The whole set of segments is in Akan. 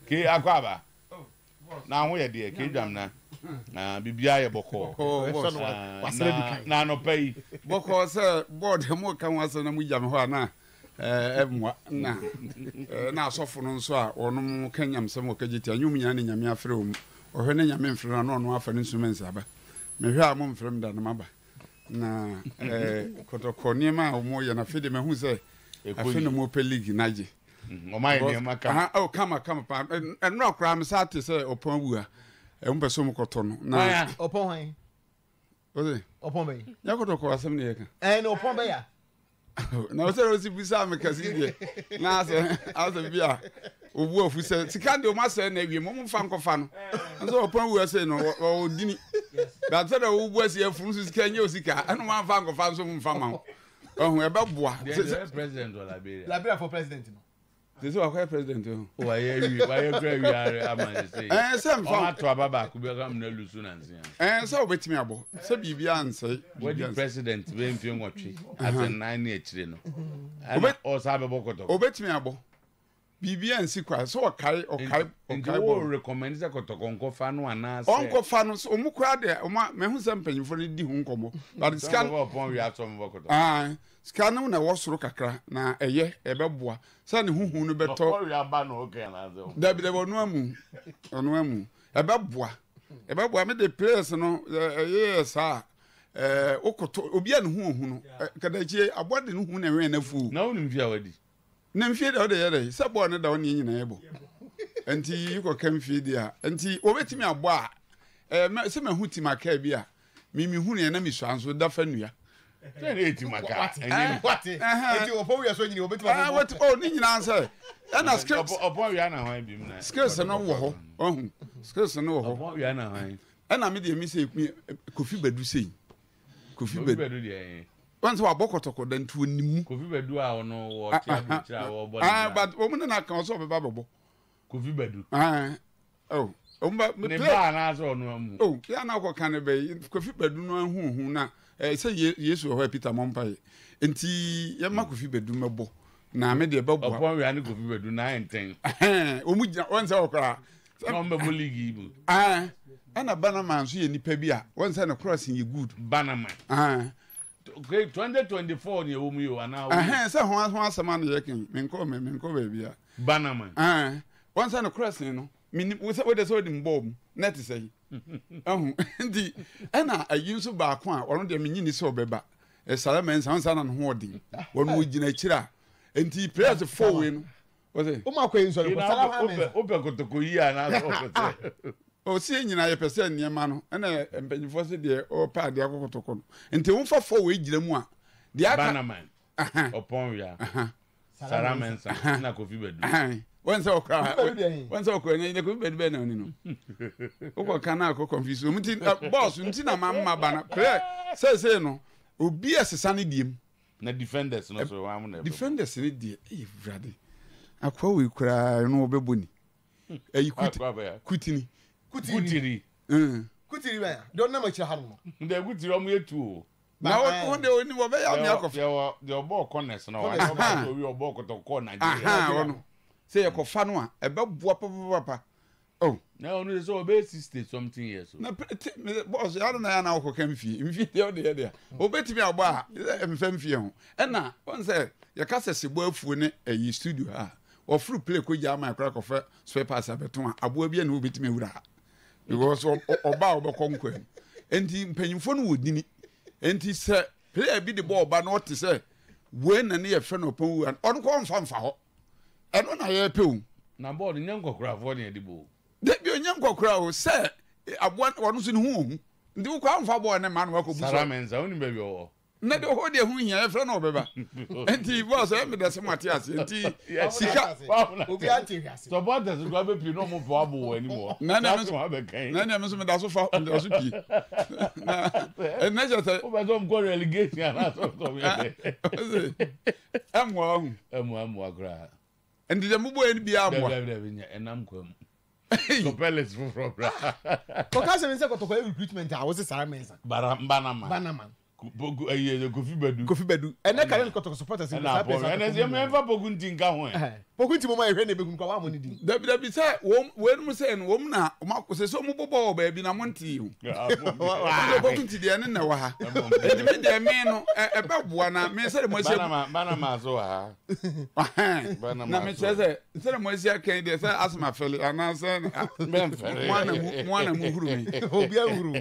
Ke akɔ aba. Na ho yɛ deɛ ke dwam na. Ah, biribiara yɛ bɔkɔɔ. Bɔkɔɔ, Ah, na na anɔpa yi. Bɔkɔɔ sɛ bɔɔd mo ka ho asɛm na mo gya me hɔ a na ɛmmoa na na asɔfo no nso a wɔnom ka nyamsɛm wɔ kagye tia nyɛ wɔn nyinaa na Nyame afrɛ wɔn. Ɔhwɛ na Nyame mfrɛ no a na ɔno afa ne instruments aba. Mehwɛ a mo mfrɛ me da na maba. Na kɔtɔkɔ nneɛma a wɔyɛ no afei deɛ mahu sɛ afei na wɔpɛ league no agye. Wɔn ayɛ nneɛma kama. Oh, kama kama paa. Ɛnora koraa me saa te sɛ ɔpɔn awu a wɔn pɛ sɛ wɔn kɔtɔ no. Na ɔpɔn hwan? Ɔsɛ. Ɔpɔn bɛyi. Nyɛ kɔtɔkɔ asɛm na yɛka. Ɛɛ na ɔpɔn bɛya. Na ɔsɛ ɔsi bisa me kɛse deɛ na asɛ asɛ bi a obu afu sɛ sika deɛ ɔmo asɛ na awie mo mo nfa nkɔfa no nso ɔpɔn awu ɛsɛ no ɔwɔ dini na sɛ dɛ ɔbu asi afu nso sika nye osika ɛna ɔmo anfa nkɔfa nso mo nfa ma ho ɔho ɛbɛboa. Deɛ deɛ president wɔ Liberia. Liberia for president no. Te sɛ wakɔyɛ president o. Wayɛ awie wayɛ kura awie are ama ne se. Ɛɛ sɛ nfa. Ɔmo ato aba baako bi aka mu na lusu nansi ya. Ɛɛ sɛ obetumi abɔ sɛ biribi ansɛe. Wadi president bɛ mfie nwɔtwe asɛ nnan ne akyire no. Ɛna ɔsa abɛbɔ kɔtɔkɔ. Obetumi abɔ biribi ansi kwa sɛ ɔkae ɔkae ɔkae bɔ. Nti wo recommend sɛ kɔtɔkɔ nkɔfa no anaasɛ. Ɔnkɔfa no so ɔmo kura deɛ ɔmo mehu sɛ mpanyinfoɔ no di ho nkɔmɔ. But sika. Sɛ ɔpɔn wia sɛ ɔmo bɔ kɔtɔkɔ. Ae Sika no na ɛwɔ soro kakra na ɛyɛ ɛbɛboa sɛ ne ho hu no bɛtɔ. Dabi dabi ɔno amu ɔno amu ɛbɛboa ɛbɛboa me de players no ɛyɛ yɛ saa ɛɛ wokoto obi a ne ho ohu no kadakyie aboa de ne hu na ɛwɛn n'afuo. Na wonim mfie a wadi. Na mfie deɛ ɔde yɛ dɛ sɛ bɔɔl no da ɔne nyinaa bɔ nti yikɔka mfie deɛ a nti wɔbɛtumi abɔ a ɛɛ sɛ mahu tim akaa bi a Me me hu nea na me sua nso da fa nua. Sɛ ne eti maka ɛnyɛ ni. Wate eti ɔpɔ wia so nyini obetuma bɔ. Wate oh ne nyinaa sɛ ɛna skills. Ɔpɔ wia na hwan bi mu na. Skills no wɔ hɔ ɔhu skills no wɔ hɔ. Ɔpɔ wia na hwan. Ɛna me deɛ mi sɛ Kofi Badu sei. Kofi Badu deɛ ɛyɛ. Wɔn sɛ wabɔ kɔtɔkɔ da nti onim mu. Kofi Badu a ɔno wɔ te aburokyire a wɔbɔ ne bra. But wɔn ne na kan ɔsɛ ɔbɛba bɛbɔ. Kofi Badu. Oh, ɔmo ba ne ba anaasɛ ɔno amu. Oh, yɛ ana akɔ kan ne bɛ Kofi Badu no ahu ohu na eh, sɛ Yesu wɔ hɔ a Peter mɔ mpa yɛ. Nti yɛ ma Kofi Badu mɛbɔ na me deɛ bɛboa. Ɔpɔn wia ne Kofi Badu na ayɛ ntɛn. Ɔmo gyina wɔn sɛ ɔkora. Na ɔmo bɛbɔ league yi mu. Ɛn ɛna Banama nso yɛ nipa bi a wɔn sɛ ne crossing yɛ good. Banama. Ɛn. Okay, 2024 ni ɛwɔ mu yi o anaa. Ɛhɛn sɛ ho ho asɛm ano yɛ kan menkɔ me menkɔ baabi a. Banama. Ɛn wɔn sɛ no crossing no menim wo sɛ wode sɛ wode mbɔɔ mu na ɛte sɛ yi ɛho nti ɛna ayi nso baako a ɔno deɛ menyi ni sɛ ɔbɛba ɛsara mɛnsa wɔn sɛ na ne ho ɔden wɔn wɔgyina akyire a nti players fo wei no Ɔse. Wo ma kɔ yi nsɔre kɔ sara hwan mɛnsa. Wopɛ kotoko yi a na ɔpɛ sɛ. Ɔsi yɛ nyinaa yɛpɛ sɛ nneɛma no ɛna mpanyinfoɔ sɛ deɛ ɔpɛ adeɛ akɔ kotoko no nti wofa fɔ wei gyina mu a deɛ aka. Banaman ɔpɔn wia sara mɛnsa ɛna kofi badu. Wɔn sɛ ɔkora wɔn sɛ ɔkora nyɛ kofi badu bɛn na ɔni no wokɔ kan na akɔ confuse wɔn ti bɔɔso nti na ma mma ba na pɛrɛ sɛsɛ no obi ɛsesa ne diem. Na defenders no so wɔn na ɛbɛbɔ. Defenders no deɛ ɛyɛ wurade akoa wei koraa no ɔbɛbɔ ni ɛyi kuti kutini. Kutiri. Kutiri bɛn deɛ ɔnam akyire ha no. Deɛ kutiri ɔmo yɛ tu o. Na wɔn deɛ oni wɔbɛyɛ ame akɔfa. Deɛ deɛ ɔbɔɔ corners no ɔbɔɔ ɔbɔɔ owi ɔbɔɔ kɔtɔkɔ Nigeria. Ɔno sɛ yɛkɔfa no a ɛbɛboa papapapa. Oh. Na ɔno de sɛ ɔbɛyɛ 60 something years o. Na te me bɔs ya na ya na wokɔ ka mfie mfie deɛ ɔde yɛ deɛ obetumi abɔ a mfa mfie ho ɛna wɔn sɛ yɛka sɛ sebɔ afuo ne ɛyi studio ha wɔforo play kɔ gya ama akora kɔfɛ spare parts abɛto a aboa bi na obetumi awura ha because ɔba a ɔbɛkɔ nkwa mu nti mpanyinfoɔ no wɔ dini nti sɛ player bi de bɔ ɔba na ɔte sɛ wei na ne yɛ fɛ na ɔpɔn wura ɔno kɔ ɔnfa nfa hɔ. Ɛno na yɛpɛ o. Na bɔɔl no nyɛ nkɔkorafoɔ na yɛde bɔ o. Dabi ɔnyɛ nkɔkora o sɛ aboa ɔno nso ne ho ohu nti wokɔ amfa bɔɔl ne ma no wakɔ bu so. Sara Mensah wonim baabi ɔwɔ. Na de hɔ deɛ ho hia yɛfrɛ no ɔbɛba nti bɔɔl sɛ ɛmɛ dɛ sɛ mo ate aseɛ nti sika. Obi ante hwɛ ase. Supporters kura bɛ pie na ɔmo pɛ abo wɔ anim hɔ. Na na na ɛmi nso mi da so fa mi da so pie na ɛnna kyerɛ sɛ. Wobɛ sɛ ɔmo kɔ relegation anaasɛ ɔmo yɛ dɛ. Ɛmmoa wahu. Ɛmmoa mmoa koraa. Nti deɛ mobɔ yɛ no biara mmoa. Dabi dabi nyɛ ɛnam kwa mu. Kɔpɛlis foforɔ bra. Kɔka sɛ sɛ kɔtɔkɔ yɛ recruitment a wose Sarah Mensah. Bara Banama. Banama. Poku ɛyɛ Kofi Badu. Kofi Badu. Ɛnɛ kare no kɔtɔkɔ supporters Ɛna apɔ ɛnɛ sɛ yɛmfa Poku nti nka ho ɛ. Poku nti mo ma yɛhwɛ na ebehunu kora wɔamɔ ne din. Dabi dabi sɛ wɔn wɔnom sɛ no wɔn na wɔn akɔ sɛ sɛ wɔn bobɔ wɔ baabi na mo nte o. Wɔn poku nti deɛ ne na ɛwɔ ha. Nti mi deɛ mi no ɛbɛ boa na mi sɛ de mo asi. Banama so wɔ ha. Na mi kyerɛ sɛ sɛ de mo asi akɛn deɛ sɛ asoma fɛle anaasɛ mo ana mu mo ana mu huru mi. Obi ahuru.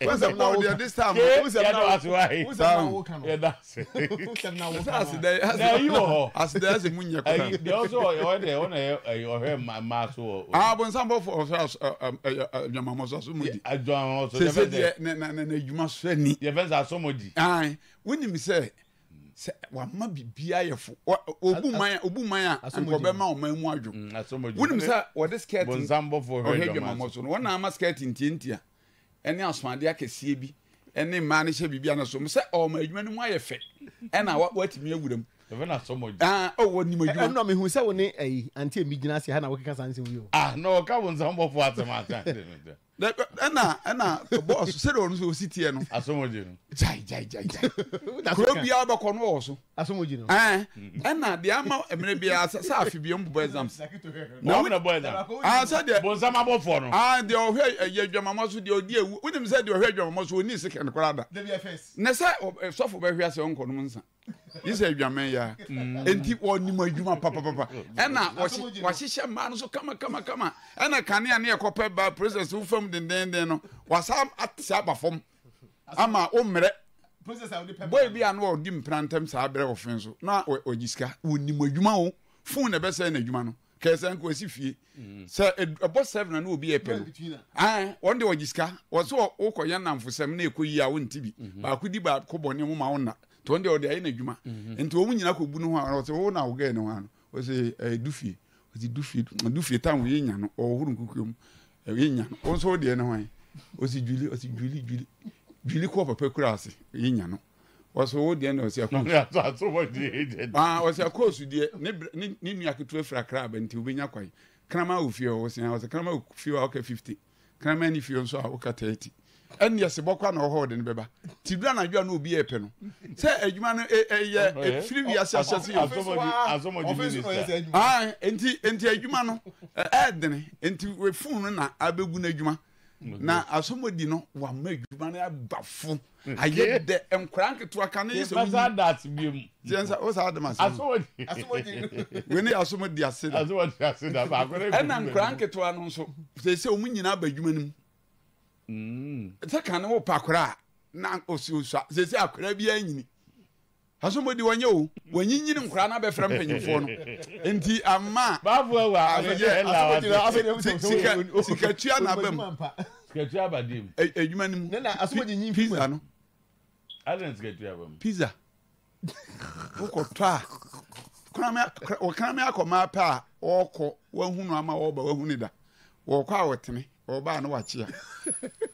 Wɔn sɛ bɔɔl deɛ this time. Yɛda ase wa yi. Yɛda ase. Aseda ase mu nyɛ kora. Deɛ ɔsɛ ɔyɛ deɛ ɔna yɛ ɔhwɛ mmaa so wɔ. Ah bonsam bɔfo ɔhwɛ adwamamɔ so aso mu di. Adwamamɔ so. Sese deɛ na na na adwuma so ani. Yɛ fɛn sɛ asɔmɔdi. Ayi wonim sɛ sɛ wama biribiara yɛ fo obu man obu man a nkɔbɛma ɔman mu adwo. Wonim sɛ wɔde skirt bonsam bɔfo ɔhwɛ adwamamɔ so no wɔn na ama skirt ntiantia. ne asoadeɛ akɛseɛ bi ne mmaa no hyɛ biribi ano so sɛ ɔma adwuma no mu ayɛ fɛ ɛna watumi awura mu. Ɛfɛ na sɔmɔ gyi. Ah, oh, wɔnim adwuma. Ɛnna mehu sɛ wo ne ɛyi ante emi gyina ase ha na wɔkeka saa nsɛm yi o. Ah, na ɔka wo nsɛm bɔfo asɛm ase. Ɛna ɛna bɔs sɛdeɛ ɔno nso ɔsi teɛ no. Asɔmɔgye no. Gyae gyae gyae gyae. Kuro biara bɛkɔ no wɔ so. Asɔmɔgye no. Ɛn ɛna deɛ ama mmerɛ biara sɛ afe bi ɔmo bɔ exams. Na wo bɔ exam. Ah sɛ deɛ. Bonsam abɔfoɔ no. Ah deɛ ɔhwɛ ɛyɛ adwamamɔ so deɛ ɔdi ewu wonim sɛ deɛ ɔhwɛ adwamamɔ so ɔni second koraa da. Na sɛ sɔfo bɛhwɛ asɛ ɔnkɔ nom nsa. Yi sɛ adwaman ya. Enti wɔnim adwuma papapapa. Ɛna wɔhyehyɛ mmaa no so kama kama kama. Ɛna kanea ne ɛkɔpɛ ba process wo fam dendenden no wasa ate aba fam ama wo mmerɛ. Boy bi a na ɔdi mpena ntɛm saa berɛ wɔ fen so na ɔgye sika. Wɔnim adwuma o. Phone na ɛbɛsɛe n'adwuma no. Kɛɛ sɛ nka ɔsi fie. Sɛ ɛbɔ 7 na na obi ɛpɛ no. Ae, wɔn deɛ ɔgye sika. Wɔ so wokɔ yɛ nnamfosɛm na ɛkɔ yie a wonte bi. Baako di baako bɔne ho ma wo nna. Nti wɔn deɛ ɔde ayɛ n'adwuma. Nti wɔn nyina kɔbu no ho a, ɔsɛ wo na wo gɛɛ ne ho ano. Ɔsɛ ɛyɛ du fie. Ɔsɛ du fie, du fie tam yɛ nya no, ɔhohoro nkukuo mu. Yɛ nya no. Wo nso wo deɛ ne ho an. Ɔsɛ Julie, ɔsɛ Julie, Julie. Julie kɔɔ papa kura ase, yɛ nya no. Ɔsɛ wo deɛ na ɔsɛ akoosu. Ah, ɔsɛ akoosu deɛ ne ne ne nua ketewa fira kra aba nti wobɛnya kwan. Kraman wɔ fie hɔ ɔsɛ ɔsɛ kraman wɔ fie hɔ a ɔka 50. Kraman ni fie nso a ɔka 30. Ɛne ɛsɛ bɔkɔ na ɔhɔ ɔde no bɛba. Ti dura anadwo a na obi yɛ pɛ no. Sɛ adwuma no ɛyɛ ɛfiri wiase ahyɛse yɛ. Ah, nti nti adwuma no ɛɛdene nti fon no na abɛgu n'adwuma. Na asɔmɔdi no wama adwuma no aba fo. Ayɛ dɛ nkwadaa nketewa ka ne sɛ wonyi. Mɛsa da ase biem. Tiɛ nsa o saa de ma se. Asomɔdi. Asomɔdi. Wei ne yɛ asomɔdi ase da. Asomɔdi ase da baako ne. Ɛna nkwadaa nketewa no nso sɛ sɛ wɔn nyinaa ba adwuma no mu. Sɛ kan ne wo pa akwadaa na osi osua sɛ sɛ akwadaa bi anyini. Asomɔdi wɔnyɛ o wɔnyinyini nkwadaa no abɛfrɛ mpanyinfoɔ no nti ama. Baafo awa ayɛ sika sikatua na aba mu. Sikatua aba di mu. Adwuma no mu. Pizza no. Adan sikatua aba mu. Pizza. Wokɔtɔ a wɔkrame akɔma apɛ a ɔkɔ wahunu ama ɔba wahunu da. Wɔkɔ a wɔtene ɔba a na wakyea.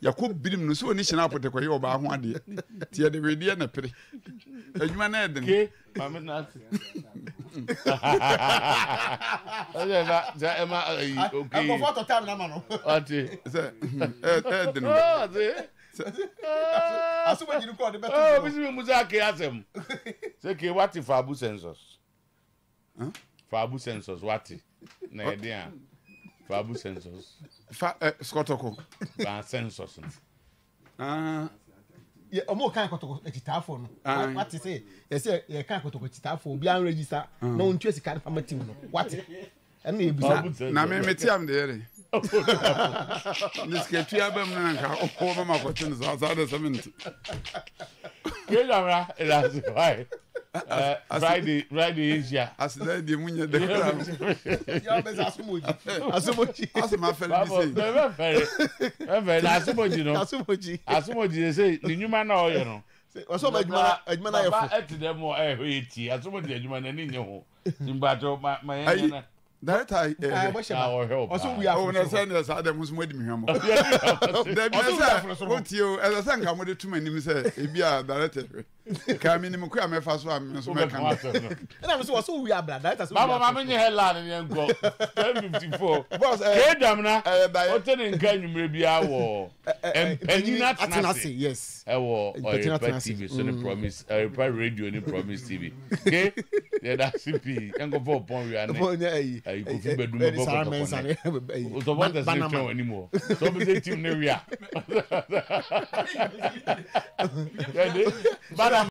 Yɛkɔ birim no sɛ ɔni hyena apote kɔyɛ ɔbaa ho adeɛ. Nti yɛde wedeɛ na pere. Adwuma no ɛdene. Ke maame na ase. Ɔsɛ ɛma sɛ ɛma ɛyi oke. Nkɔfɔ tɔ time na ma no. Ɔte. Sɛ ɛdene. Ɔte. Asomagyi no kɔ ɔde bɛto. Ɔ bisi mi musa ke asɛm. Sɛ ke wate faabu census. Faabu census wate. Na yɛ den a. Faabu census. Fa ɛ skɔtɔkɔ. Ba census no. Ah. Yɛ ɔmo kan kɔtɔkɔ akyitaafoɔ no. Wate sɛ yɛsɛ yɛ kan kɔtɔkɔ akyitaafoɔ obi an register na ontua sika no fama team no. Wate. Ɛno yɛ bisa. Na me me tiam de yɛ de. Ne sika tua ba mu na nka ɔwɔ bɛma kɔte no saa saa de sɛ mente. Kejamra ɛda ase why? Friday Friday yɛ nhyia. Aseda deɛ mu nyɛ dɛ koraa. Yɛ ɔbɛ sɛ asomogyi. Asomogyi. Asem afɛre bi sei. Bɛ fɛre bɛ fɛre na asomogyi no. Asomogyi. Asomogyi sɛ sɛ ne nnwuma na ɔyɛ no. Ɔsɛ ɔbɛ adwuma na adwuma na yɛ fo. Papa ɛte dɛ mo ɛhɔ yɛ tie asomogyi adwuma n'ani nye ho. Mpatsɔ ma ma yɛn nyɛ na. Director eh, Ah, bɔhyɛ Na ba. ɔhwɛ wo Ɔsɛ paa. wia Oh, na afro sɛ soro. neɛ saa dɛ mo nso moadi me hwammɔ. Dabi Ɔsɛ wia ɛsɛ afro soro. wotie o, ɛsɛ sɛ nka mode to m'anim sɛ ebi a director hwɛ. Ka menim ko a mɛfa so a me nso Wobɛka mɛka. w'asɛm no. Ɛna me sɛ ɔsɛ wia abra. Director sɛ Baba wia ma afro menye soro. headline no yɛnkɔ. 10:54. Boss, eh, K Dwamena, ɛyɛ daeɛ. wote ne nka anwummerɛ biara wɔ Mpanyin Atena Ase. Yes. Ɛwɔ Mpanyin Ɔyerepa Atena Ase. TV so ne Promise, Ɔyerepa Radio ne Promise TV. Ke, yɛda ase pii. Yɛnkɔfa ɔpɔn wia ne ayi Kofi Badu mɛbɔ kɔtɔkɔ nɛ. Wo supporters ne twɛn w'anim hɔ. Sɛ wopɛ sɛ team ne wia. Yɛde, bada.